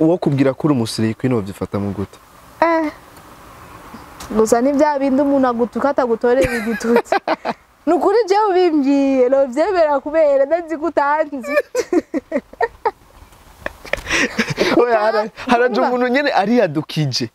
Uwo kubwira ko uri umu slay queen wovyifata mu gute? Gusa ni bya bindi umuntu agutuka atagutorera igitutsi. Ni ukuri, jewe ubimbwiye novyemera kubera ndazi ko utanzi. Oya, haraje umuntu nyene ariyadukije,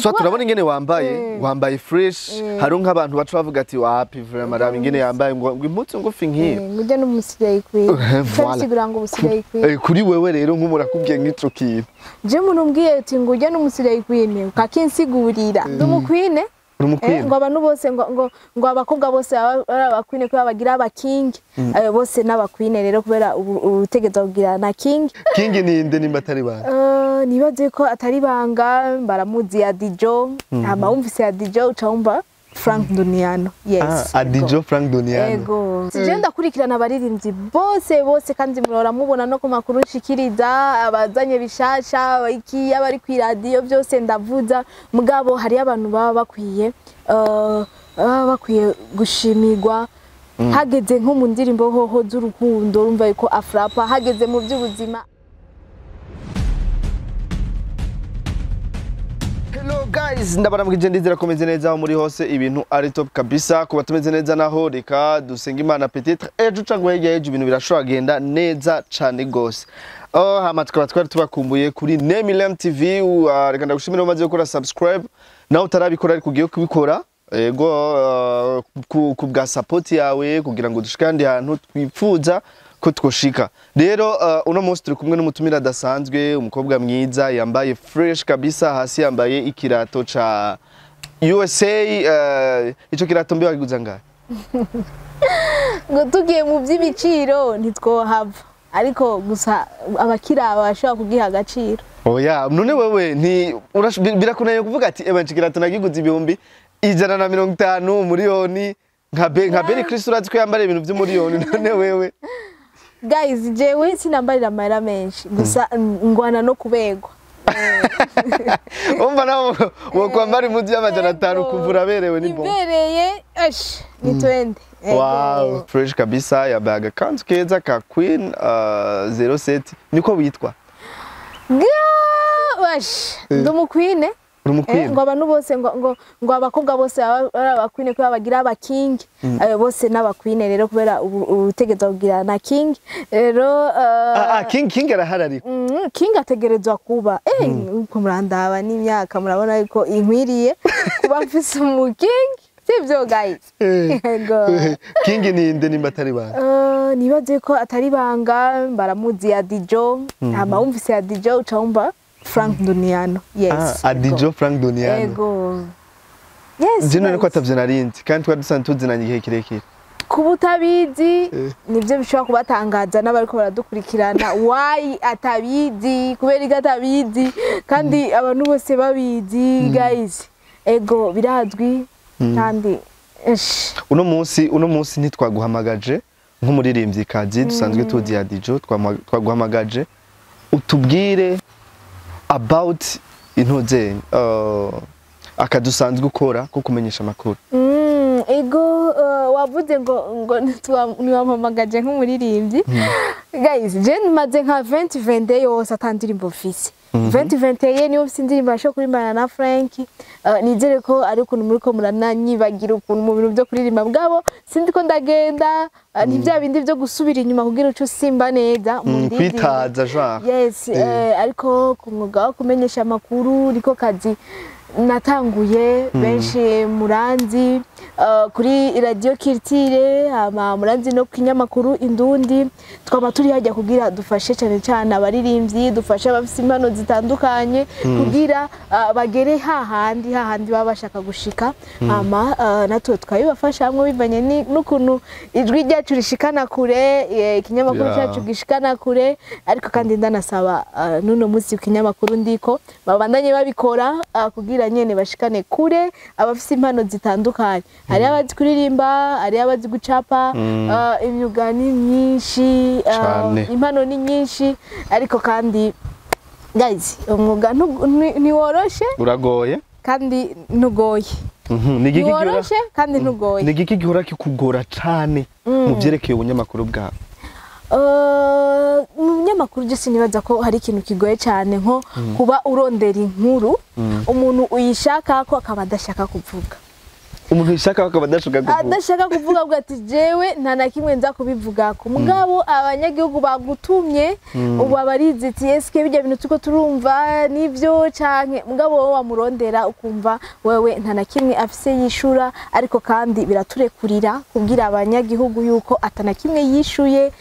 so turabona ingene wambaye, wambaye fresh. Hari nk'abantu baca bavuga ati: "Wapi, vraiment, raba ingene yambaye, ngo impuzu ngufi nk'iyo." Ngujya n'umu slay queen. Voilà. Bisigura ngo umu slay queen. Kuri wewe rero, nk'umuntu akubwiye nk'ico kintu? Je, umuntu umbwiye ati ngo ujya n'umu slay queen, ukakinsigurira, ndi umu queen. Uri umu queen. Ngo abantu bose ngo abakobwa bose baba ari aba queen kubera bagira aba king. Bose n'aba queen rero, kubera ubutegerezwa kugira na king. King ninde nimba atari banga? Nibaze ko atari banga, baramuzi, ya Dijo. Hama wumvise ya Dijo uca wumva Frank Duniano, yes. Ah, Adijo Frank Doniano. Ego, sije ndakurikirana abaririmbyi bose bose, kandi murora mubona no ku makuru nshikiriza abazanye bishasha iki, abari ku iradiyo byose ndavuza. Mugabo hariyo abantu baba bakwiye gushimirwa. Hageze nko mu ndirimbo hoho z'urukundo, urumva yuko afrapa. Hageze mu by'ubuzima. Hello guys, ndabaramukije, ndizera ko meze neza aho muri hose, ibintu ari top kabisa. Kuba tumeze neza naho, reka dusenga Imana, peut-être ejo cyangwa hirya y'ejo ibintu birashobora kugenda neza cane gose. Oh, hama tukaba twari tubakumbuye kuri Nemilem TV. Reka ndagushimira umaze gukora subscribe, nawe utarabikora ariko ugiye kubikora. Ego, ku bwa support yawe kugira ngo dushike ahandi hantu twifuza ko twoshika. Rero uno munsi turi kumwe n'umutumire adasanzwe, umukobwa mwiza yambaye fresh kabisa, hasi yambaye ikirato ca USA. Ico kirato mbe wagiguza ngahe? Ngo tugiye mu by'ibiciro ntitwohava, ariko gusa abakiraba bashobora kugiha agaciro. Oya, none wewe nti birakunaniye kuvuga ati: "Eba, ico kirato nagiguze 150,000 miliyoni," nka Berry Chris, urazi ko yambara ibintu vy'umuriyoni, none wewe? Guys, jewe sinambarira amahera menshi, gusa ngwana no kubegwa. Umva, nawe wokwambara impuzu y'500 kuva uraberewe, ni bon. Ibereye, ash, ni twende. Ego. Wow, fresh kabisa, yambaye agakanzu keza ka Queen 07, niko witwa? Bash, ndi umu queen. Uri umu queen. Ngo abantu bose ngo abakobwa bose baba ari aba queen kubera bagira aba king. Bose n'aba queen rero, kubera ubutegerezwa kugira na king rero. Ah, king arahari ariko. King ategerezwa kuba, uko murandaba n'imyaka murabona yuko inkwiriye kuba mfise umu king, sivyo guys? Yego. King ninde nimba atari banga? Nibaze ko atari banga, baramuzi, ya Dijo. Hama wumvise ya Dijo uca wumva Frank Duniano, yes. Ah, Adijo Frank Doniano. Ego, yes. Je none ko Guys. atavyo narinzi, kandi twari dusanzwe tuzinanye igihe kirekire. Kuba utabizi nibyo bishobora kubatangaza n'abariko baradukurikirana. Why atabizi? Kubera ko atabizi kandi abantu bose babizi, guys. Ego, birazwi kandi esh. Uno munsi ntitwaguhamagaje nk'umuririmvyikazi dusanzwe tuzi ya Dijo, twaguhamagaje utubwire about intuze akadusanzwe ukora ko kumenyesha amakuru. Ego, wavuze ngo ntiwampamagaje nk'umuririmbyi. Guys, je maze nka 2020 yose ata ndirimbo mfise. 2021 niyo mfise indirimbo yashoboye kurimbana na Frank. Nizere ko ari ukuntu muriko murananyibagira ukuntu mu bintu byo kuririmba bwabo sindi ko ndagenda, ni bya bindi byo gusubira inyuma kugira uce usimba neza mu ndindi. Kwitaza genre. Yes. Ariko ku mwuga wo kumenyesha amakuru niko kazi natanguye. Benshi muranzi kuri Radio Culture, hama muranzi no ku kinyamakuru Indundi. Twaba turi hajya kugira dufashe cyane cyane abaririmbyi, dufashe abafite impano zitandukanye kugira bagere hahandi hahandi baba bashaka gushika. Hama natwe tukabibafasha hamwe bivanye n'ukuntu ijwi ryacu rishikana kure, ikinyamakuru cyacu gishikana kure. Ariko kandi ndanasaba n'uno munsi ku kinyamakuru ndiko babandanye babikora, kugira nyene bashikane kure abafise impano zitandukanye. Hari abazi kuririmba, hari abazi gucapa, imyuga ni myinshi, Cane. impano ni nyinshi. Ariko kandi guys, umwuga ntiworoshe. Uragoye. Kandi ntugoye. Ni igiki gihora Ntiworoshe kandi ntugoye. Ni igiki gihora kikugora cane mu vyerekeye ubunyamakuru bwawe? Mu binyamakuru. Umunyamakuru je sinibaza ko hari ikintu kigoye cyane nko kuba urondera inkuru, umuntu uyishaka ko akaba adashaka kuvuga. Umuntu yishaka akaba adashaka kuvuga. Adashaka kuvuga, avuga ati: "Jewe nta na kimwe nza kubivuga ku mugabo." Abanyagihugu bagutumye ubu abarizi ati: "Eske bijya bintu turiko turumva nivyo canke?" Mugabo wowe wamurondera ukumva wewe nta na kimwe afise yishura. Ariko kandi biraturekurira kubwira abanyagihugu yuko ata na kimwe yishuye.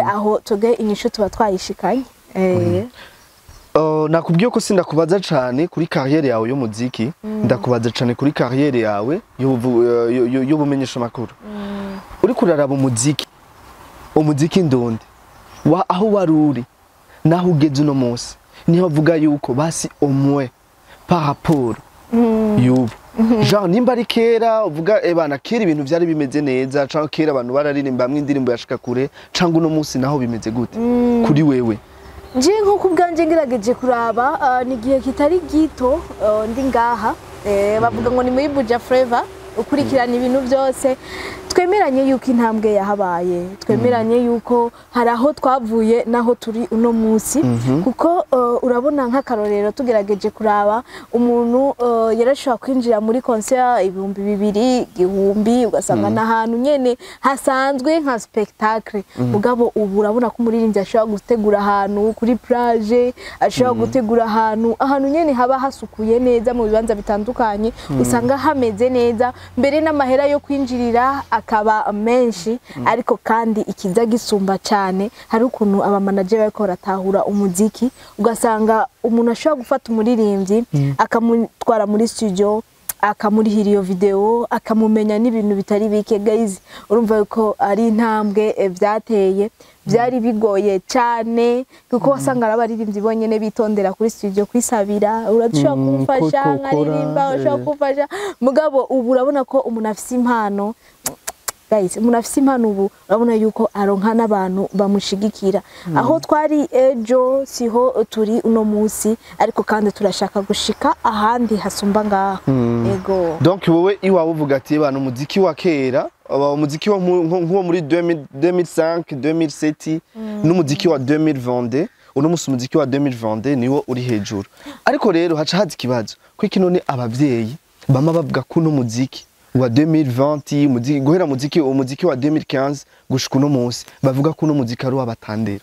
Aho tuge inyishu tuba twayishikanye. Nakubwiye ko sindakubaza cane kuri carrière yawe y'umuziki, ndakubaza cane kuri carrière yawe y'ubumenyesha makuru. Uriko uraraba umuziki ndundi wa aho wari uri naho ugeze uno munsi, niho avuga yuko basi omwe par rapport y'ubu, genre nimba ari kera uvuga ebana kera ibintu vyari bimeze neza, canke kera abantu bararirimba hamwe indirimbo yashika kure, canke uno munsi naho bimeze gute kuri wewe? Nje nk'uko ubwanje ngerageje kuraba, ni igihe kitari gito ndi ngaha. Bavuga ngo ni muri Buja Flavor ukurikirana ibintu byose. Twemeranye yuko intambwe yahabaye, twemeranye yuko hari aho twavuye naho turi uno munsi, kuko urabona nk'akarorero, tugerageje kuraba umuntu yarashobora kwinjira muri concert 2000, 1000, ugasanga n'ahantu nyene hasanzwe nka spectacle. Mugabo ubu urabona ko umuririmbyi ashobora gutegura ahantu kuri plage, ashobora gutegura ahantu nyene haba hasukuye neza, mu bibanza bitandukanye usanga hameze neza, mbere n'amahera yo kwinjirira akaba menshi. Ariko kandi ikiza gisumba cyane, hari ukuntu abamanager bariko baratahura umuziki, ugasanga umuntu ashobora gufata umuririmbyi akamutwara muri studio, akamurihira iyo video, akamumenya n'ibintu bitari bike. Guys, urumva yuko ari intambwe vyateye. Byari bigoye cyane kuko wasanga ari abaririmbyi bonyene bitondera kuri studio kwisabira: "Urashobora kumfasha ko nkaririmba? Urashobora kumfasha?" Mugabo ubu urabona ko umuntu afise impano, guys, umuntu afise impano ubu urabona yuko aronka n'abantu bamushigikira. Aho twari ejo siho turi uno munsi, ariko kandi turashaka gushika ahandi hasumba ngaho. Ego. Donc wowe iwawe uvuga ati bana umuziki wa kera, umuziki wo nko muri 2000, 2005, 2007 n'umuziki wa 2022, uno musi umuziki wa 2022 niwo uri hejuru. Ariko rero haca haza ikibazo ko none abavyeyi bama bavuga ko uno muziki wa 2020, umuziki guhera umuziki wa 2015 gushika uno munsi, bavuga ko uno muziki ari uw'abatandera.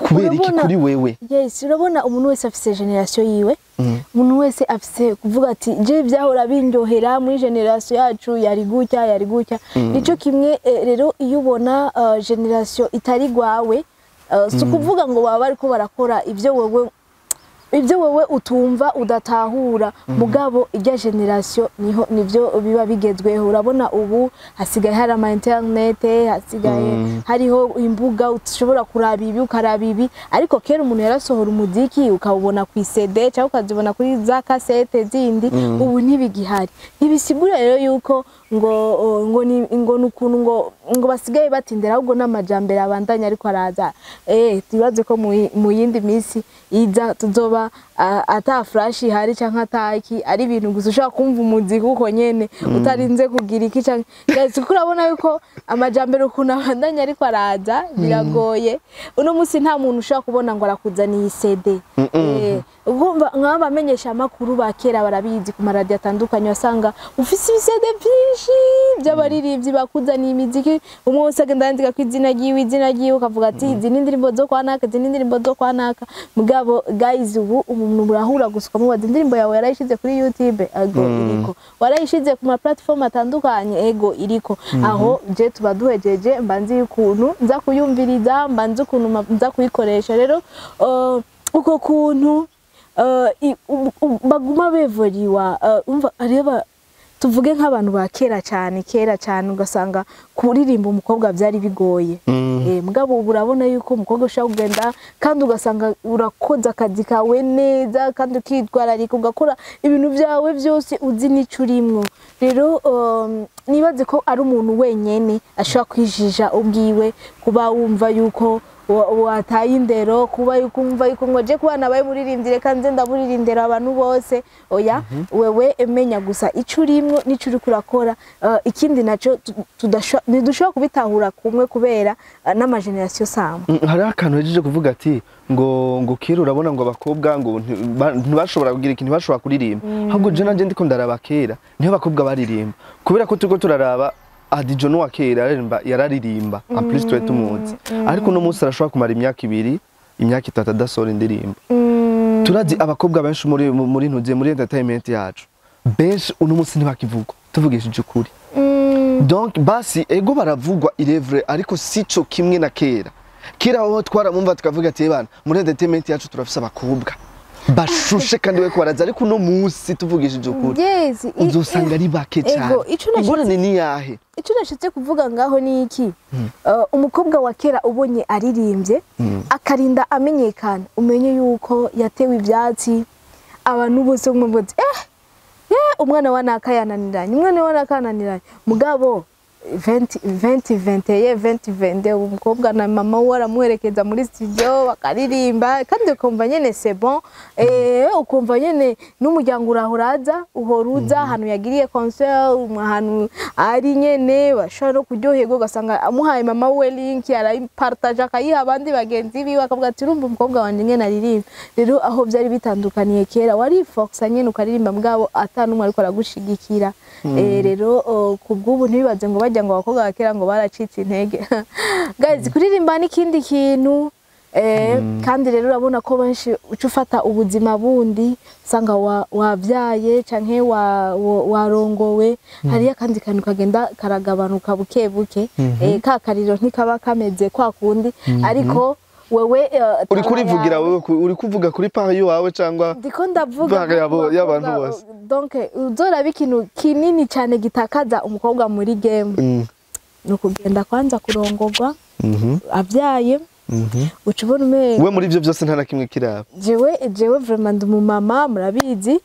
Kubera iki Urabona- kuri wewe? Yes, urabona umuntu wese afise génération yiwe. Umuntu wese afise kuvuga ati: "Je byahora bindyohera muri génération yacu, yari gutya, yari gutya." Nico kimwe rero iyo ubona génération itari gwawe, si ukuvuga ngo baba bariko barakora ibyo wewe utumva, udatahura, mugabo irya génération niho nivyo biba bigezweho. Urabona ubu hasigaye hari ama internet, hasigaye hariho imbuga ushobora kuraba ibi, ukaraba ibi. Ariko kera umuntu yarasohora umuziki ukawubona ku CD cyangwa ukazibona kuri za kasete zindi. Ubu ntibigihari. Ntibisigura rero yuko ngo ni ngo nukuntu ngo basigaye batindera, ahubwo n'amajambere abandanya ariko araza. Tubaze ko mu yindi minsi iza tuzoba ata flash ihari canke ataki, ari ibintu gusa ushobora kumva umuziki uko nyene utarinze kugira iki canke. Guys, kuko urabona yuko amajambere ukuntu abandanya ariko araza, biragoye. Uno munsi nta muntu ushobora kubona ngo arakuzaniye CD. Ugomba nk'abamenyesha amakuru ba kera barabizi, ku maradiyo atandukanye wasanga ufise ibi CD byinshi by'abaririmbyi bakuzaniye imiziki, umwe wese agenda yandika ku izina ryiwe, izina ryiwe, ukavuga ati: "Izi ni indirimbo zo kwa naka, izi ni indirimbo zo kwa naka." Mugabo guys, ubu umuntu murahura gusa ukamubaza: "Indirimbo yawe yarayishize kuri YouTube?" "Ego, iriko." "Warayishize ku ma platform atandukanye?" "Ego, iriko." Aho je tuba duhejeje, mba nzi ukuntu nza kuyumviriza, mba nzi ukuntu nza kuyikoresha. Rero uko kuntu baguma bevoriwa, umva areba, tuvuge nk'abantu ba kera cyane, kera cyane, ugasanga kuririmba umukobwa byari bigoye. Mugabo ubu urabona yuko umukobwa ushobora kugenda kandi ugasanga urakoze akazi kawe neza, kandi ukitwararika, ugakora ibintu byawe byose uzi n'icyo urimwo. Rero nibaze ko ari umuntu wenyene ashobora kwijija ubwiwe kuba wumva yuko wataye indero, kuba yuko umva yuko ngo je kuba nabaye muririmbyi reka nze ndaburira indero abantu bose. Oya, wewe menya gusa ico urimwo n'ico uriko urakora. Ikindi naco ntidushobora kubitahura kumwe kubera n'ama génération samwe. Hariho akantu hejeje kuvuga ati ngo kera urabona ngo abakobwa ngo ntibashobora kugira ikintu, ntibashobora kuririmba. Ahubwo je nanje ndiko ndaraba, kera niho abakobwa baririmba, kubera ko turiko turaraba Adijo n'uwa kera yararirimba, yararirimba en plus twe tumuzi, ariko uno munsi arashobora kumara imyaka 2, imyaka 3 adasohora indirimbo. Turazi abakobwa benshi muri ntuze muri entertainment yacu, benshi uno munsi ntibakivugwa, tuvugishije ukuri. Donc basi ego baravugwa, il est vrai, ariko sico kimwe na kera. Kera aho twaramumva tukavuga ati: "Bana, muri entertainment yacu turafise abakobwa bashushe kandi we baraza." Ariko uno munsi, tuvugishije ukuri, uzosanga ari bake cyane. Ego, Ingorane ni yahe? Ico nashatse kuvuga ngaho ni iki? Umukobwa wa kera ubonye aririmbye akarinda amenyekana, umenye yuko yatewe ivyatsi, abantu bose bumva umwana wa naka yananiranye, umwana wa naka yananiranye. Mugabo 20 20 21 20 22, umukobwa na mama we aramuherekeza muri studio bakaririmba, kandi ukumva nyene c'est bon, ukumva nyene n'umuryango urahuraza, uhora uza ahantu yagiriye concert, ahantu ari nyene bashobora no kuryoherwa, ugasanga amuhaye mama we link, arayipartage, akayiha abandi bagenzi biwe, akavuga ati: "Urumva umukobwa wanje nyene aririmba." Rero aho byari bitandukaniye, kera wari force nyene ukaririmba, mugabo ata n'umwe ariko aragushigikira. Rero ku bw'ubu ntibibaze ngo bajya ngo abakobwa ba kera ngo baracitse intege. Guys, kuririmba n'ikindi kintu. Kandi rero urabona ko benshi uca ufata ubuzima bundi, usanga wabyaye canke warongowe, hariyo akandi kantu kagenda karagabanuka buke buke. Ka kariro ntikaba kameze kwa kundi, ariko wewe Uri talent kurivugira yawe. Wewe uri kuvuga kuri part yawe cyangwa Ndiko ndavuga part y'abantu bose? Donc uzoraba ikintu kinini cyane gitakaza umukobwa muri game ni ukugenda kwanza kurongorwa abyaye, uca ubona umengo We muri ibyo byose nta na kimwe kiraba? Jewe vraiment ndi umumama, murabizi.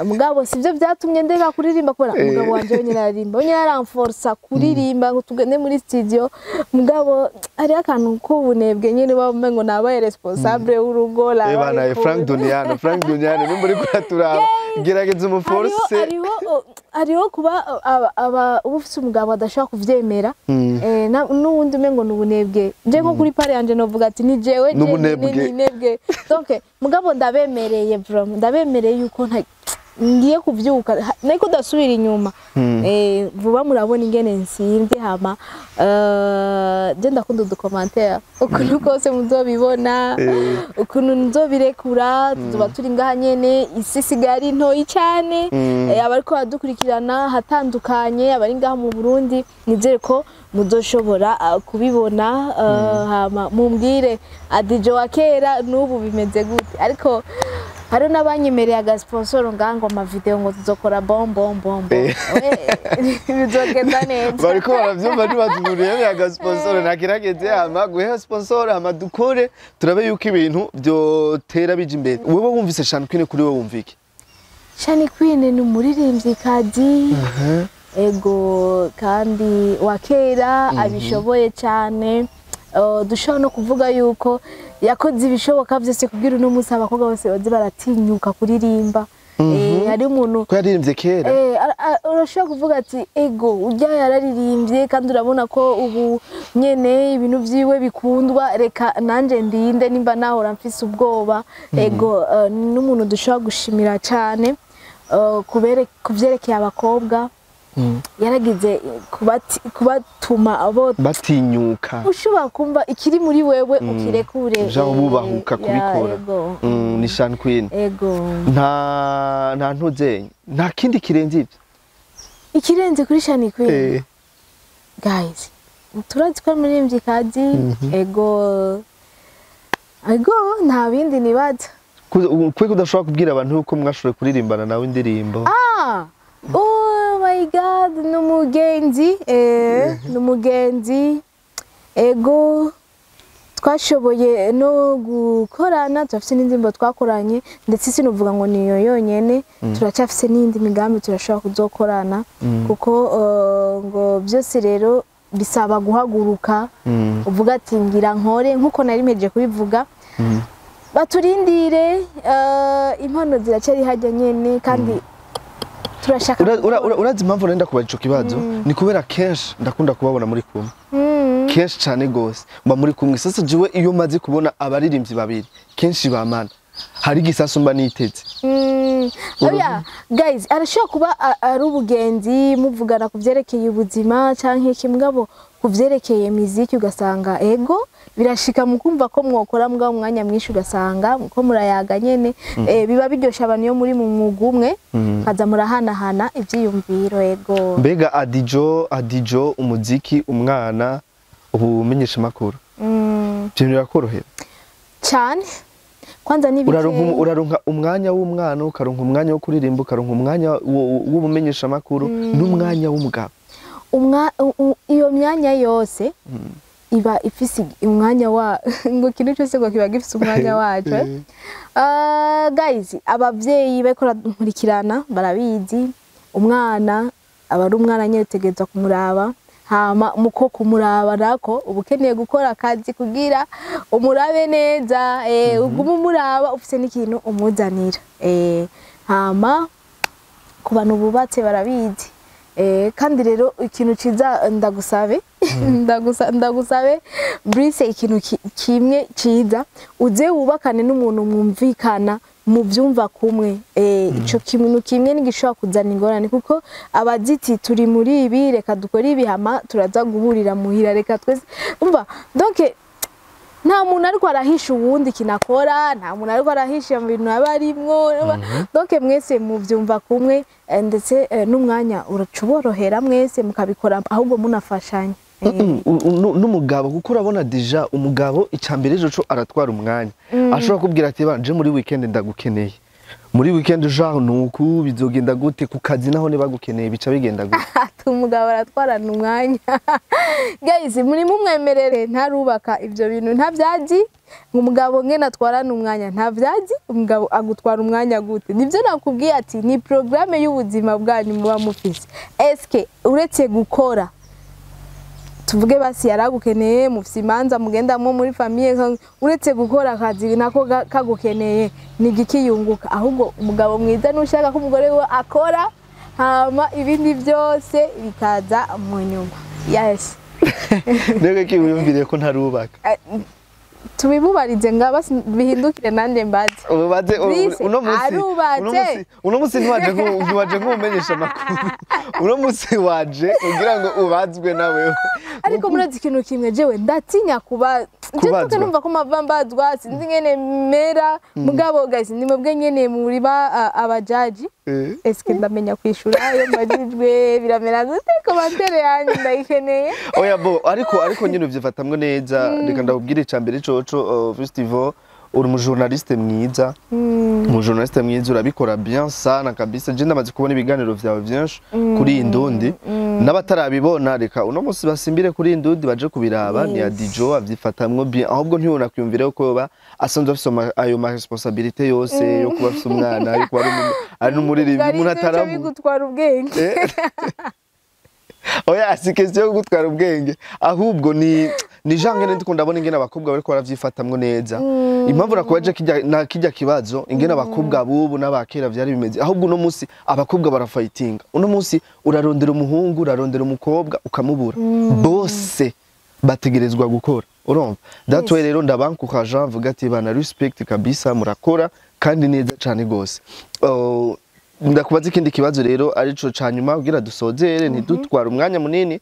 Mugabo sivyo byatumye ndeka kuririmba, kubera umugabo wanje wenyine aririmba, wenyine aramforsa kuririmba ngo tugende muri studio. Mugabo hariho akantu k'ubunebwe nyine, uba umengo nabaye responsable w'urugo. Bana, Frank Duniano, Frank Duniano, nimba uri kuraturaba, gerageza umuforce. Hariho kuba aba uba ufise umugabo adashobora kuvyemera, n'uwundi umengo ni ubunebwe. Je nko kuri part yanje novuga ati ni jewe N'ubunebwe. Ni donc mugabo ndabemereye, vraiment ndabemereye yuko ngiye kuvyuka nariko ndasubira inyuma. Vuba murabona ingene nsimvye. Hama je ndakunda udu commentaire, ukuntu kose muzobibona, ukuntu nzobirekura. Tuzoba turi ngaha nyene, isi isigaye ari ntoyi cane. Abariko baradukurikirana hatandukanye, abari ngaha mu Burundi, nizere ko muzoshobora kubibona. Hama mumbwire Adijo wa kera n'ubu bimeze gute. Ariko hariho n'abanyemereye agasponsoro ngaha ngo amavideo ngo tuzokora bon bon bon bon. Bizogenda neza. Bariko baravyumva, ntibazunuriye aga sponsor ntakirageze, hama guhe sponsor, hama dukore turabe yuko ibintu vyotera bija imbere. Wewe wumvise Channy Queen, kuri wewe wumva iki? Channy Queen ni umuririmvyikazi, ego, kandi wa kera abishoboye cyane. Dushobora no kuvuga yuko yakoze ibishoboka byose kugira uno munsi abakobwa bose baze baratinyuka kuririmba. Hari umuntu Ko yaririmbye kera. Urashobora kuvuga ati: "Ego, ujya yararirimbye, kandi urabona ko ubu nyene ibintu vyiwe bikundwa, reka nanje ndinde nimba nahora mfise ubwoba." Ego, n'umuntu dushobora gushimira cane kuvyerekeye abakobwa, yaragize kubatuma abo Batinyuka. Ushobora kumva ikiri muri wewe ukirekure. Uja bubahuka kubikora. Ego. Ni Channy Queen. Ego. Nta ntuzenye, nta kindi kirenze ibyo? Ikirenze kuri Channy Queen, guys, turazi ko ari umuririmvyikazi. Ego, ego, nta bindi nibaza. Kwe kudashobora kubwira abantu yuko mwashoboye kuririmbana nawe indirimbo? Ah, oh my God, ni umugenzi, ni umugenzi. Ego, twashoboye no gukorana, turafise n'indirimbo twakoranye, ndetse sinuvuga ngo niyo yonyene, turacyafise n'iyindi migambi turashobora kuzokorana, kuko ngo byose rero Bisaba guhaguruka, uvuga ati ngira nkore nkuko nari mpejeje kubivuga. Baturindire, impano ziracyari hajya nyene kandi turashaka. Urazi impamvu nenda kubaza ico kibazo? Ni kubera kenshi ndakunda kubabona muri kumwe, kenshi cane gose mba muri kumwe. Sasa jewe iyo maze kubona abaririmbyi babiri kenshi bamana, hari igisasu mba niteze. Oya guys, arashobora kuba ari ubugenzi, muvugana ku vyerekeye ubuzima canke iki, mugabo ku vyerekeye miziki ugasanga ego birashika mukumva ko mwokora, mugabo umwanya mwinshi ugasanga ko murayaga nyene. Biba biryoshe abantu iyo muri mu mwuga umwe, kaza murahanahana ivyiyumviro, ego. Mbega Adijo, umuziki, umwana, ubumenyesha makuru, ibintu birakorohera? Cane, kwanza ni Uraronka umwanya w'umwana, ukaronka umwanya wo kuririmba, ukaronka umwanya w'ubumenyesha makuru n'umwanya w'umugabo? Iyo myanya yose iba ifise umwanya wa ngo ikintu cyose ngo kiba gifise umwanya waco. Guys, abavyeyi bariko nkurikirana barabizi, umwana aba ari umwana nyene, utegerezwa kumuraba. Hama muko kumuraba nako uba ukeneye gukora akazi kugira umurabe neza, ugume umuraba ufise n'ikintu umuzanira. Hama ku bantu bubatse barabizi. Kandi rero ikintu ciza ndagusabe, ndagusabe Brice, ikintu kimwe ciza, uze wubakane n'umuntu mwumvikana, muvyumva kumwe. Ico kintu kimwe ntigishobora kuzana ingorane, kuko abaziti turi muri ibi, reka dukore ibi, hama turaza guhurira muhira, reka twese umva. Donc nta muntu ariko arahisha uwundi kinakora, nta muntu ariko arahisha mu bintu aba arimwo. Donc mwese muvyumva kumwe, ndetse n'umwanya uraca uborohera, mwese mukabikora ahubwo munafashanya. N'umugabo, kuko urabona déjà umugabo icambere ejo co aratwara umwanya, ashobora kubwira ati banje muri weekend ndagukeneye, muri weekend genre nuku bizogenda gute? Ku kazi naho nibagukeneye bica bigenda gute? Ati umugabo aratwarana umwanya. Guys, muri mumwemerere ntarubaka, ivyo bintu ntavyazi, ngo umugabo ngene atwarana umwanya ntavyazi. Umugabo agutwara umwanya gute? Nivyo nakubwiye ati ni programme y'ubuzima bwanyu muba mufise. Eske uretse gukora, tuvuge basi yaragukeneye, mufise imanza mugendamwo muri famille, uretse gukora akazi nako kagukeneye, ni igiki yunguka? Ahubwo umugabo mwiza nushaka ko umugore we akora, hama ibindi byose bikaza mu nyuma, yes. Mbega ki wiyumviriye ko ntarubaka? Tubimubarize nga basi bihindukire nanjye mbaze. Ubaze. Brice, uno munsi arubatse. Uno munsi ntiwaje nk'umenyesha amakuru, uno munsi waje kugira ngo ubazwe nawe. Ariko murazi ikintu kimwe, jewe ndatinya kuba je Kubazwa. Tuke numva ko mava mbazwa, sinzi ngene mera, mugabo guys, ni mwebwe nyene muri ba abajaji. Eske ndamenya kwishura iyo mbajijwe? Biramera gute? Commentaire yanyu ndayikeneye. Oya bo, ariko nyine uvyifatamwo neza. Reka ndakubwire, icambere coco, festival, uri umujournaliste mwiza, umujournaliste mwiza, urabikora bien sana kabisa. Je ndamaze kubona ibiganiro vyawe vyinshi kuri iyi Ndundi. N'abatarabibona, reka uno munsi basimbire kuri iyi Ndundi baje kubiraba. Ni Adijo avyifatamwo bien, ahubwo ntibona kwiyumvira ko yoba asanzwe afise ayo ma responsabilité yose yo kuba afise umwana, yo kuba ari n'umuririmbyi, umuntu ataramu Bigutwara ubwenge. Oya, si question yo gutwara ubwenge, ahubwo ni genre ngene ndiko ndabona ingene abakobwa bariko baravyifatamwo neza. Impamvu nakubaje kijya na kijya kibazo, ingene abakobwa bubu n'abakera vyari bimeze, ahubwo uno munsi abakobwa barafightinga. Uno munsi urarondera umuhungu, urarondera umukobwa ukamubura, bose bategerezwa gukora, urumva? That's why rero ndabankukaja mvuga ati bana, respect kabisa, murakora kandi neza cane gose. Oh, ndakubaza ikindi kibazo rero arico ca nyuma kugira dusozere, ntidutwara umwanya munini.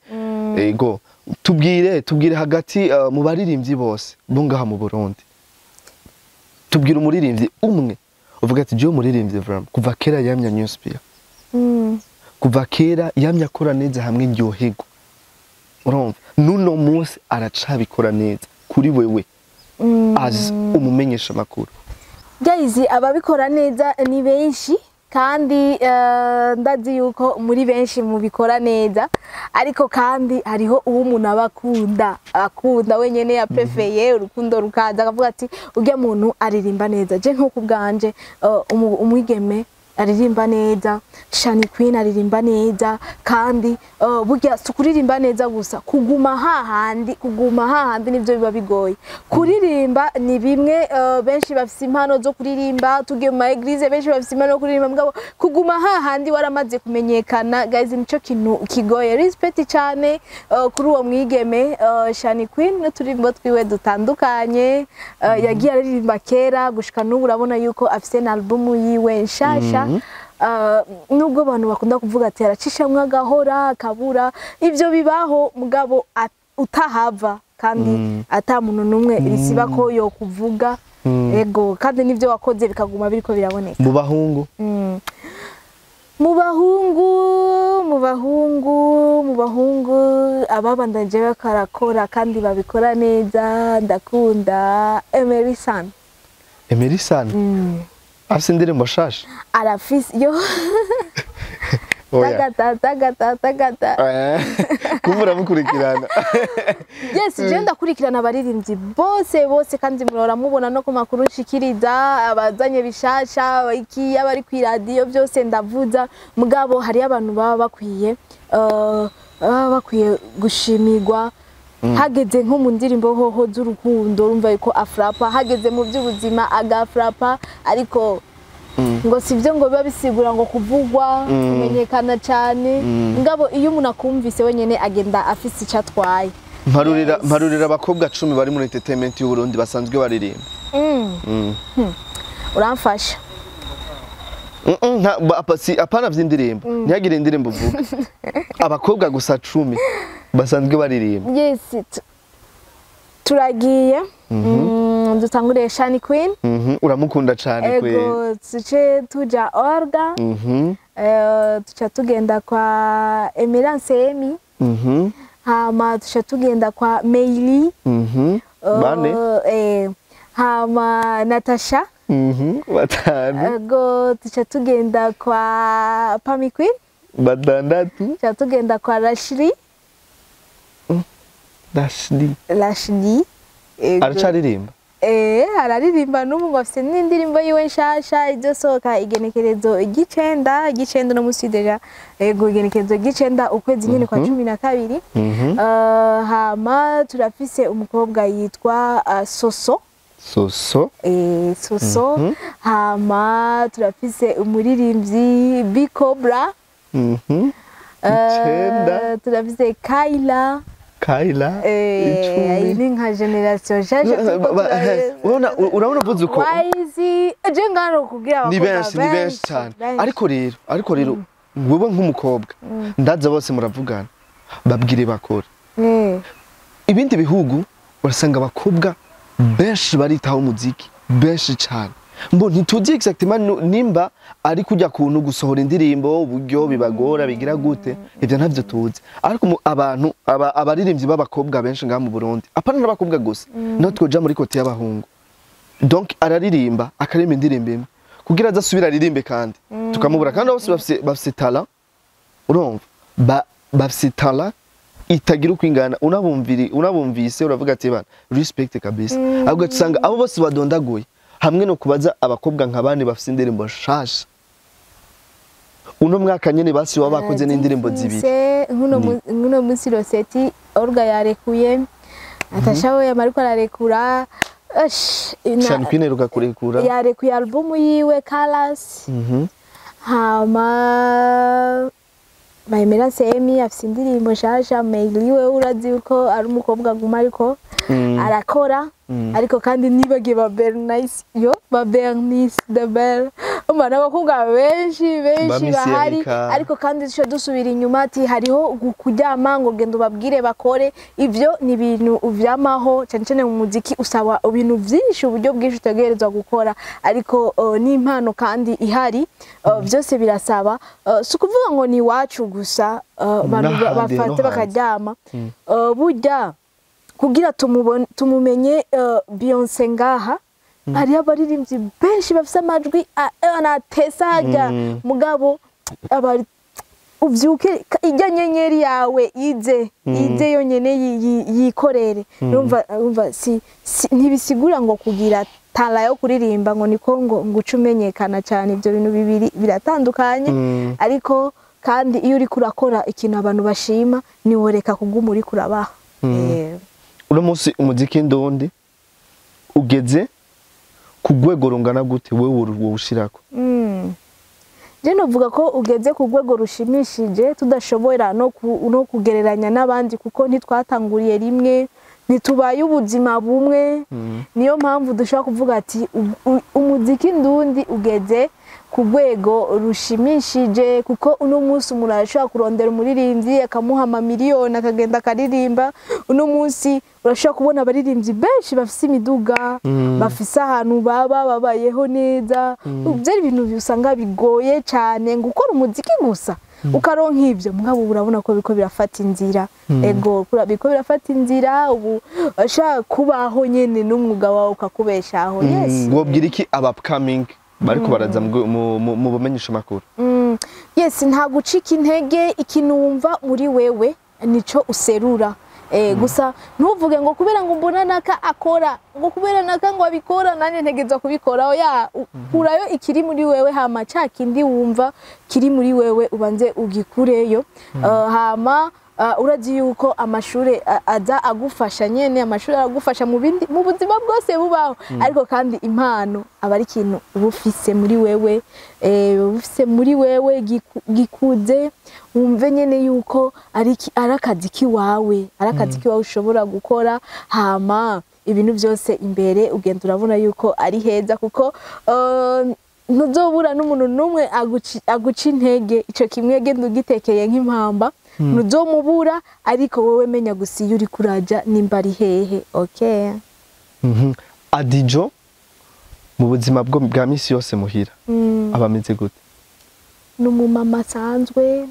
Ego, tubwire hagati mu baririmbyi bose bo ngaha mu Burundi, tubwire umuririmbyi umwe uvuga ati jewe umuririmbyi vraiment kuva kera yamya newspaper, kuva kera yamya akora neza hamwe ndyoherwa, urumva, n'uno munsi aracabikora neza, kuri wewe as umumenyesha makuru. Guys, ababikora neza ni benshi kandi ndazi yuko muri benshi mubikora neza, ariko kandi hariho uwo umuntu aba akunda wenyene yaprefeye, urukundo rukaza akavuga ati urya muntu aririmba neza. Je nko kubwanje, umwigeme Aririmba neza. Shani Queen aririmba neza kandi burya si kuririmba neza gusa, kuguma hahandi nivyo biba bigoye. Kuririmba ni bimwe, benshi bafise impano zo kuririmba, tugiye mu ma église benshi bafise impano yo kuririmba, mugabo kuguma hahandi waramaze kumenyekana, guys, nico kintu kigoye. Respect cyane kuri uwo mwigeme Shani Queen n'uturirimbo twiwe dutandukanye yagiye aririmba kera gushika n'ubu. Urabona yuko afise na album yiwe nshasha. Nubwo abantu bakunda kuvuga ati aracishamwe agahora akabura, ivyo bibaho, mugabo utahava kandi ata muntu n'umwe risiba ko yo kuvuga ego, kandi n'ivyo wakoze bikaguma biriko biraboneka. Mu bahungu? Mu bahungu ababandanje bakarakora kandi babikora neza, ndakunda Emery San. Emery San afise indirimbo shasha? Arafise yo. Oya. Tagata tagata tagata. Kumva uramukurikirana. Yes, je ndakurikirana abaririmbyi bose bose, kandi murora mubona no ku makuru nshikiriza abazanye bishasha, iki abari ku iradiyo byose ndavuza. Mugabo hariyo abantu baba bakwiye gushimirwa. Hageze nko mu ndirimbo hoho z'urukundo, urumva yuko afrapa, hageze mu by'ubuzima agafrapa, ariko ngo sibyo ngo biba bisigura ngo kuvugwa, kumenyekana cyane. Ngabo iyo umuntu akumvise wenyene agenda afise icyo atwaye. Mparurira abakobwa 10 bari muri entertainment y'u Burundi basanzwe baririmba. Uramfasha. Apana vy'indirimbo, ntihagire indirimbo uvuga, abakobwa gusa 10 basanzwe baririmba. Yes, turagiye. Dutangure Shani Queen. Uramukunda cane kwe. Ego, tuce tuja Orga, tuca tugenda kwa Emerance Emi, hama tuca tugenda kwa Meili. Bane. Hama Natasha. Batanu. Ego, tuca tugenda kwa Pami Queen. Batandatu. Tuca tugenda kwa Rashli. Dashli. Rashli, ego. Aracaririmba? Araririmba n'ubu, ngo afise n'indirimbo yiwe nshasha izosohoka igenekerezo ry'9 no musi déjà, ego, igenekerezo ry'9 ukwezi nyene kwa 12. Hama turafise umukobwa yitwa Soso. Soso. Soso. Hama turafise umuririmbyi B Cobra. Icenda. Turafise Kaila. Kaila. Iyi 10. Ni nka génération nshasha turiko Urabona uvuze uko. Wayizi je ngaro kugira Ni abakobwa benshi, ni benshi cyane. Benshi. Ariko rero wewe nk'umukobwa, ndaza bose muravugana, babwire bakora. Ibindi bihugu urasanga abakobwa benshi baritaho umuziki, benshi cyane. Mbo ntituzi exactement nimba ari kujya kuntu gusohora indirimbo uburyo bibagora bigira gute, ibyo ntavyo tuzi. Ariko abantu abaririmbyi b'abakobwa benshi ngaha mu Burundi, apana n'abakobwa gusa, no twoja muri côté y'abahungu, donc araririmba akaririmba indirimbo imwe kugira azasubira aririmbe kandi tukamubura, kandi bose bafise talent, urumva, bafise talent itagira uko ingana. Unabumviri unabumvise uravuga ati bana, respect kabisa. Ahubwo usanga abo bose badondaguye hamwe no kubaza abakobwa nka bane bafise indirimbo nshasha uno mwaka nyene, basi baba bakoze n'indirimbo zibiri. Zifise, nkuno munsi Roseti Orga yarekuye, Natasha we yamariko ararekura. Ash, Shani Queen iheruka kurekura. Yarekuye album yiwe Colors. Hama Emerance Emi afise indirimbo nshasha. Meili we urazi yuko ari umukobwa aguma ariko arakora. Ariko kandi nibagiye ba Bernice, yo ba Bernice the Bell, umva n'abakobwa benshi Ba benshi Miss bahari. Erika. Ariko kandi duce dusubira inyuma ati hariho kuryama ngo genda ubabwire bakore, ivyo ni ibintu uvyamaho cyane cyane mu muziki, usaba ibintu byinshi, uburyo bwinshi utegerezwa gukora, ariko n'impano kandi ihari, byose birasaba. Si ukuvuga ngo ni iwacu gusa, abantu N'ahandi, no bafate hanze. bakaryama. Burya kugira tumumenye Beyonce ngaha hariho abaririmbyi benshi bafise amajwi anatesa hajya, mugabo abari Uvyuke ijya nyenyeri yawe ize ize yonyene yikorere. Urumva si ntibisigura ngo kugira talent yo kuririmba ngo niko ngo uce umenyekana cyane. Ibyo bintu bibiri biratandukanye. Ariko kandi iyo uriko urakora ikintu abantu bashima, niworeka kuguma uriko urabaha. Uno munsi umuziki ndundi ugeze ku rwego rungana gute wewe wowushirako? Je novuga ko ugeze ku rwego rushimishije, tudashobora no kugereranya n'abandi, kuko ntitwatanguriye rimwe, ntitubaye ubuzima bumwe. Niyo mpamvu dushobora kuvuga ati umuziki ndundi ugeze ku rwego rushimishije, kuko uno munsi umuntu arashobora kurondera umuririmbyi akamuha amamiliyoni akagenda akaririmba. Uno munsi urashobora kubona abaririmbyi benshi bafise imiduga, bafise ahantu baba, babayeho neza. Byari ibintu usanga bigoye cyane ngo ukora umuziki gusa ukaronka ibyo, mugabo ubu urabona ko biriko birafata inzira. Ego, biriko birafata inzira. Ubu ushaka kubaho nyene n'umwuga wawe ukakubeshaho, yes. Wobwira iki aba upcoming bariko baraza mu bumenyesha makuru? Yes, nta gucika intege. Ikintu wumva muri wewe nico userura. Gusa ntuvuge ngo kubera ngo mbona naka akora, ngo kubera naka ngo abikora, nanjye ntegerezwa kubikora. Oya, kurayo ikiri muri wewe, hama ca kindi wumva kiri muri wewe ubanze ugikureyo. Hama urazi yuko amashure aza agufasha nyene, amashuri aragufasha mu bindi mu buzima bwose bubaho, ariko kandi impano aba ari ikintu uba ufise muri wewe, uba ufise muri wewe gikuze, wumve nyene yuko ari akazi kiwawe, ari akazi kiwawe ushobora gukora. Hama ibintu byose imbere ugenda urabona yuko ari heza, kuko ntuzobura n'umuntu n'umwe aguca intege. Ico kimwe genda ugitekeye nk'impamba, ntuzomubura. Ariko wowe menya gusa iyo uriko uraja nimba ari hehe, okay. Adijo mu buzima bwo bwa misi yose muhira aba ameze gute? Ni umumama asanzwe,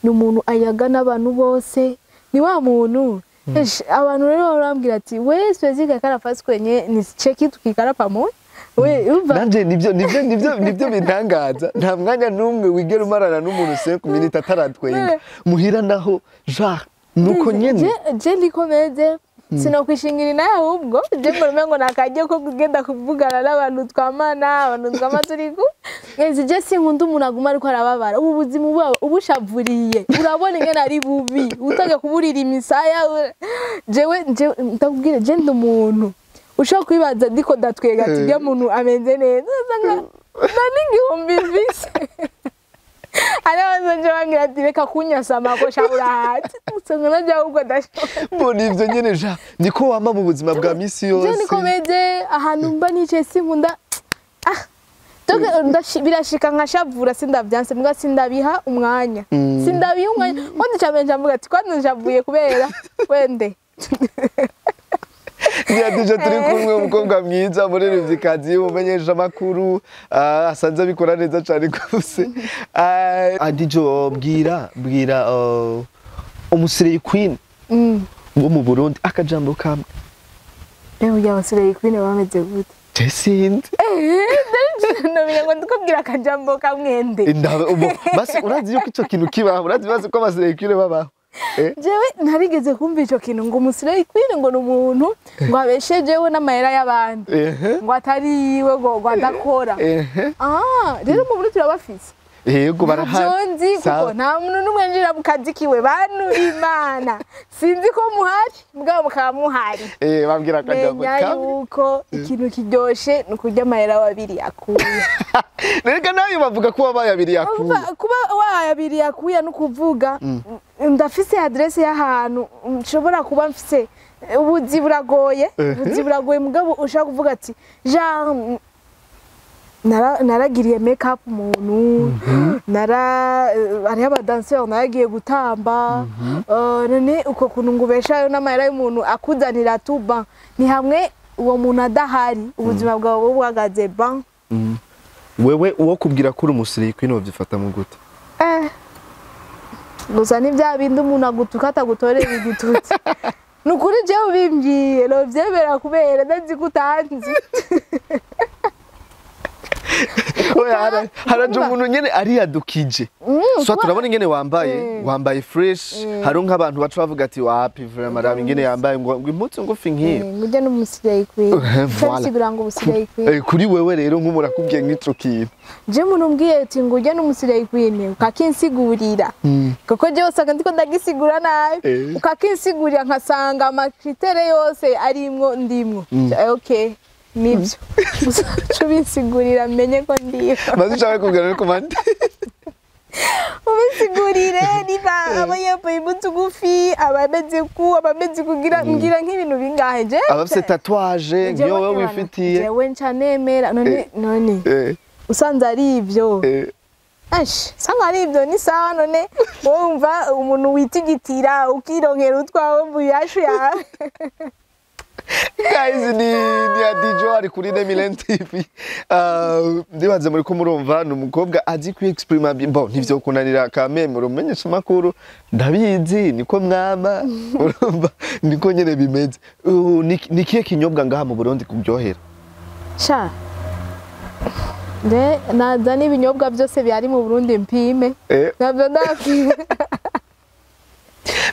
ni umuntu ayaga n'abantu bose, ni wa muntu. Eish, abantu rero barambwira ati we siwezi kikala fasi kwenye nisicheki tukikala pamoja, we umva. Nanje nivyo bintangaza, nta mwanya n'umwe wigera umarana n'umuntu 5 minutes ataratwenga. Muhira naho genre nuko nyene? Je ndiko meze, sinokwishingira naye, ahubwo je mbona umengo nakajye ko kugenda kuvugana n'abantu twamana, abantu twama turi ku Ezi. Je sinkunda umuntu aguma ariko arababara. Ubu buzima uba ubushavuriye, urabona ingene ari bubi, utage kuburira imisaya. Jewe ndakubwira, je ndi umuntu ushobora kwibaza ndiko ndatwega ati ujya muntu ameze neza, usanga nta n'igihumbi mfise. Hariho nje bambwira ati reka kunyasama ko sha urahati, usanga najya ahubwo ndashobora. Mbona ivyo nyene ja niko wama mu buzima bwa misi Je yose? niko meze. Ahantu mba nicaye sinkunda, ah. Donc, birashika nkashavura, sindavyanse, mbwa sindabiha umwanya, sindabiha umwanya. Kwanza icambere mvuga ati kwanza nshavuye kubera wende. Ni Adija turi kumwe, umukobwa mwiza, umuririmvyikazi, umumenyesha amakuru, asanze abikora neza cane rwose. Adijo, bwira umuslay queen wo mu Burundi akajambo kamwe. Ewe, urya abaslay queen bameze gute? Je sinzi. Nomenya ngo ndikubwira akajambo kamwende. Basi urazi yuko ico kintu kibaho? Urazi basi ko abaslay queen babaho? Jewe ntarigeze kumva ico kintu ngo umuslay queen ngo ni umuntu ngo abeshejewe n'amahera y'abandi, ngo atari yiwe, ngo adakora. Ah, rero mu Burundi turabafise? Yego, barahari. Ntabyo nzi, kuko nta muntu n'umwe njira mu kazi kiwe. Bantu b'Imana, sinzi ko muhari, mugabo mukaba muhari. Bambwira akajambo Menya kamwe. yuko ikintu kiryoshe ni ukurya amahera wabiri akuye. Reka nayo bavuga ko wabaye abiri yakuye. Kuba wayabiri yakuye no kuvuga ndafise adresse y'ahantu nshobora kuba mfise ubuzi buragoye, ubuzi buragoye, mugabo ushaka kuvuga ati genre naragiriye make up umuntu, nara hariho abadanseri naragiye gutamba. None uko kuntu ngo ubeshayo n'amahera y'umuntu akuzanira tuba ni hamwe uwo muntu adahari, ubuzima bwawe buba buhagaze ban. Wewe uwo kubwira ko uri umuslay queen wovyifata mu gute? Gusa ni bya bindi umuntu agutuka atagutorera igitutsi. Ni ukuri jewe ubimbwiye novyemera kubera ndazi ko utanzi. Oya, haraje umuntu nyene ariyadukije. So turabona ingene wambaye, wambaye fresh, hari nk'abantu baca bavuga ati wapi vraiment, raba ingene yambaye, ngo impuzu ngufi nk'iyo. Ngujya n'umu slay queen. Voilà. Bisigura ngo ubu slay queen. Kuri wewe rero nk'umuntu akubwiye nk'ico kintu? Je umuntu umbwiye ati ngo ujya n'umu slay queen, ukakinsigurira, kuko jewe usanga ndiko ndagisigura nabi, ukakinsigurira nkasanga ama critères yose arimwo, ndimwo. Okay, nibyo gusa, uca ubinsigurira menye ko ndiyo. Maze ushaka kubwira ariko mande. Ubisigurire niba aba yambaye impuzu ngufi, aba ameze ku, aba ameze kugira mbwira nk'ibintu bingahe je. Abafise tatouage nk'iyo wowe wifitiye. Jewe nca nemera none. None usanze ari ibyo, ash, usanga ari ibyo ni sawa. None wumva umuntu witigitira ukironkera utwawe mu yashu yawe. Guys, ni Adijo ari kuri Nemilen TV. Ndibaze muri ko murumva ni umukobwa azi kwi-exprima. Bon, ntivyo kunanira kameme urumenyesha makuru, ndabizi niko mwama urumva niko nyene bimeze. Ni kihe kinyobwa ngaha mu Burundi kuryohera? Sha, de naza n'ibinyobwa byose byari mu Burundi mpime. Ntabyo ndapima.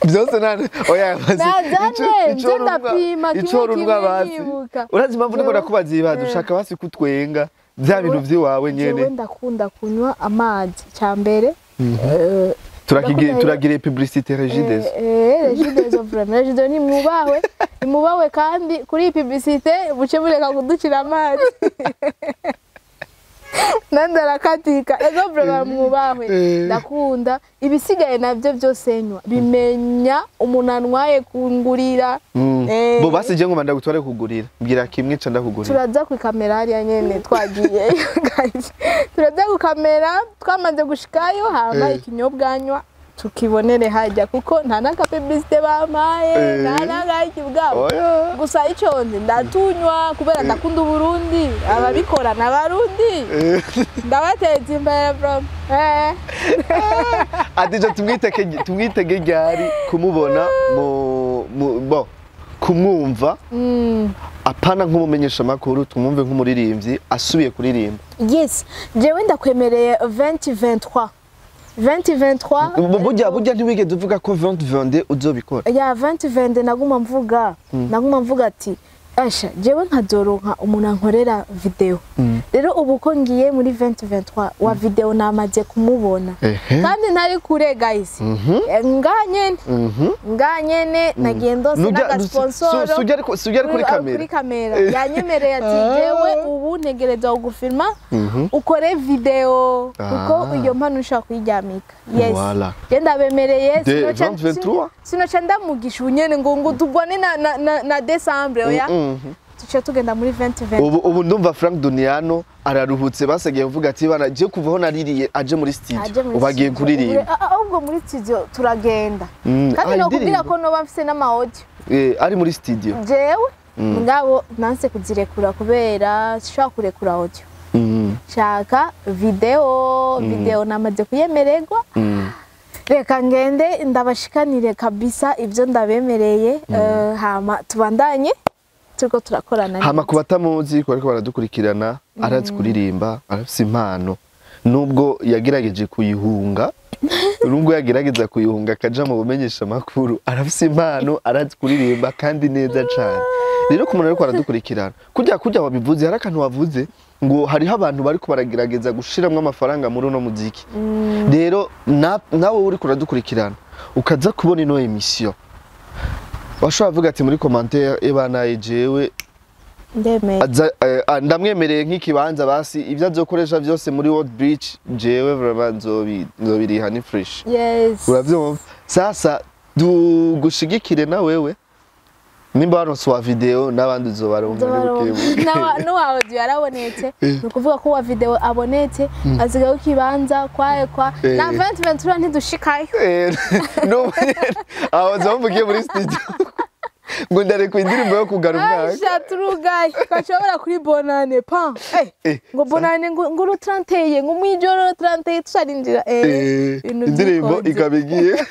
Byose nane oya bazi. Nazane, nze ndapima kimwe. Ico runwa Kimwe basi. nkibuka. Urazi impamvu ndiko ndakubaza ibibazo? Ushaka basi kutwenga bya bintu vy'iwawe Jewe nyene. ndakunda kunywa amazi cya mbere. Turakigira Ndakunda. Turagira publicité Regideso. Regideso vraiment, Regideso nimwubahwe, nimwubahwe, kandi kuri iyi publicité buce mureka kuducira amazi nandi arakatika. Ego vraiment, mwubahwe. Ndakunda ibisigaye nabyo byose nywa, bimenya umuntu antwaye kungurira. Bo basi je ngoma ndagutware kugurira. Mbwira kimwe ca ndakugurira. Turaza ku kamera hariya nyene twagiyeyo, guys, turaza ku kamera twamaze gushikayo, hama ikinyobwa nywa tukibonere hajya, kuko nta n'aka publicité bampaye, nta n'akaki bwabo. Oya. Gusa icyo nzi, ndatunywa kubera ndakunda Uburundi, ababikora n'Abarundi, ndabateza imbere bro. Adija, tumwitege ryari kumubona mu bo kumwumva, apana nk'umumenyesha makuru, tumwumve nk'umuririmbyi asubiye kuririmba? Yes, jewe ndakwemereye 2023, 2023. Burya ntiwigeze uvuga ko 2022 uzobikora. Ya, 2020 naguma mvuga ati asha jewe nkazoronka umuntu ankorera video. Rero ubu ko ngiye muri 2023, wa video namaze kumubona. Kandi ntari kure, guys. Ngaha nyene, ngaha nyene nagiye ndose n'aga sponsor. Sujya ari kuri kamera. Kuri kamera yanyemereye ati jewe ubu ntegerezwa kugufilma ukore video, kuko iyo mpano ushobora kuyiryamika. Yes. Voilà. Je ndabemereye. De 2023? Sinoca ndamugisha ubunyene ngo tugwane na décembre, oya. Tuca tugenda muri 2020. Ubu ndumva Frank Duniano araruhutse, basigaye kuvuga ati bana je kuvaho naririye aje muri studio. Aje muri Ubu agiye studio. kuririmba. Ahubwo muri studio turagenda. Kandi nokubwira indirimbo. ko noba mfise n'ama audio. Ari muri studio. Jewe mugabo nanse kuzirekura kubera sinshobora kurekura audio. Shaka video, video namaze kuyemererwa. Reka ngende ndabashikanire kabisa ibyo ndabemereye, hama tubandanye turiko turakorana Hama neza. ku batamuzi ko ariko baradukurikirana, arazi kuririmba, arafise impano, nubwo yagerageje kuyihunga, nubwo yagerageza kuyihunga akaja mu bumenyesha makuru, arafise impano, arazi kuririmba kandi neza cane. Rero ku muntu ariko aradukurikirana, kurya wabivuze, hari akantu wavuze ngo hariho abantu bariko baragerageza gushiramwo amafaranga muri uno muziki. Rero nawe uriko uradukurikirana ukaza kubona ino émission, washobora kuvuga ati muri commentaire: "Ebana, jewe Ndemeye." Ndamwemereye nk'ikibanza basi, ibyo azokoresha byose muri World Beach, jewe vraiment nzobiriha, ni fresh. Yes. Uravyumva? Sasa dugushigikire na wewe, nimba waronse wa video n'abandi uzobaronka ni bukebuke. N'uwa audio yarabonetse, ni ukuvuga ko uwa video abonetse, asigaye ikibanza kwa na 2023 ntidushikayo. N'ubu nyene, aho nzomvugiye muri studio ngo ndareka indirimbo yo kugara umwaka. Aisha, turugaye gashobora kuri bonane pa ngo bonane ngo uru 31, ngo mwijoro 31 tusarinjira Indirimbo ibintu ikaba igiye.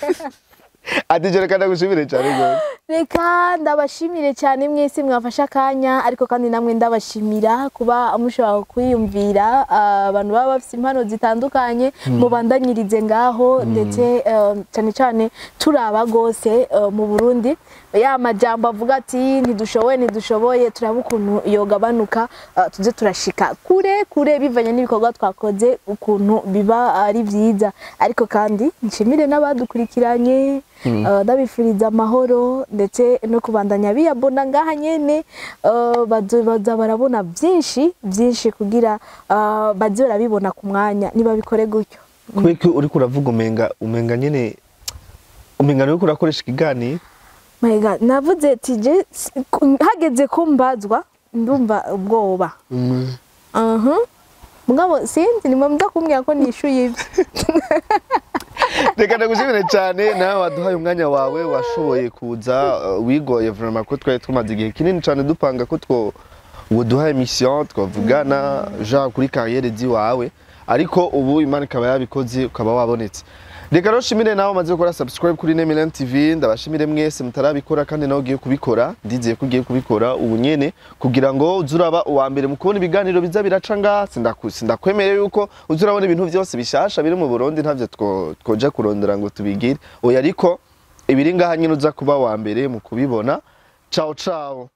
Ati reka ndagushimire cyane rwose. Reka ndabashimire cyane mwese mwafashe akanya, ariko kandi namwe ndabashimira kuba mushobora kwiyumvira abantu baba bafite impano zitandukanye, mubandanyirize ngaho, ndetse cyane cyane turaba rwose mu Burundi ya majambo avuga ati ntidushoboye ntidushoboye, turaba ukuntu yogabanuka, tuze turashika kure kure bivanye n'ibikorwa twakoze ukuntu biba ari byiza. Ariko kandi nshimire n'abadukurikiranye, ndabifuriza amahoro ndetse no kubandanya biyabona ngaha nyene, baza barabona byinshi byinshi kugira baze barabibona ku mwanya, nibabikore gutyo. Kubera ko uriko uravuga umenga nyene umenga uriko urakoresha ikiganiro. My God, navuze ati je hageze ko mbazwa ndumva ubwoba. Mugabo sinzi nimwe muza kumbwira ko nishuye ibyo. Reka ndagushimire cyane nawe waduhaye umwanya wawe, washoboye kuza, wigoye vraiment, ko twari tumaze igihe kinini cyane dupanga ko two woduha émission twavugana ja kuri carrière ziwawe, ariko ubu Imana ikaba yabikoze ukaba wabonetse. Reka rero shimire nawe umaze gukora subscribe kuri Nemilen TV, ndabashimire mwese mutarabikora kandi nawe ugiye kubikora, ndizeye ko ugiye kubikora ubu nyene kugira ngo uze uraba uwa mbere mu kubona ibiganiro biza biraca ngaha. Sindakwemereye yuko uze urabona ibintu vyose bishasha biri mu Burundi, ntavyo twoja kurondera ngo tubigire, oya, ariko ibiri ngaha nyine uza kuba wa mbere mu kubibona. Ciao ciao.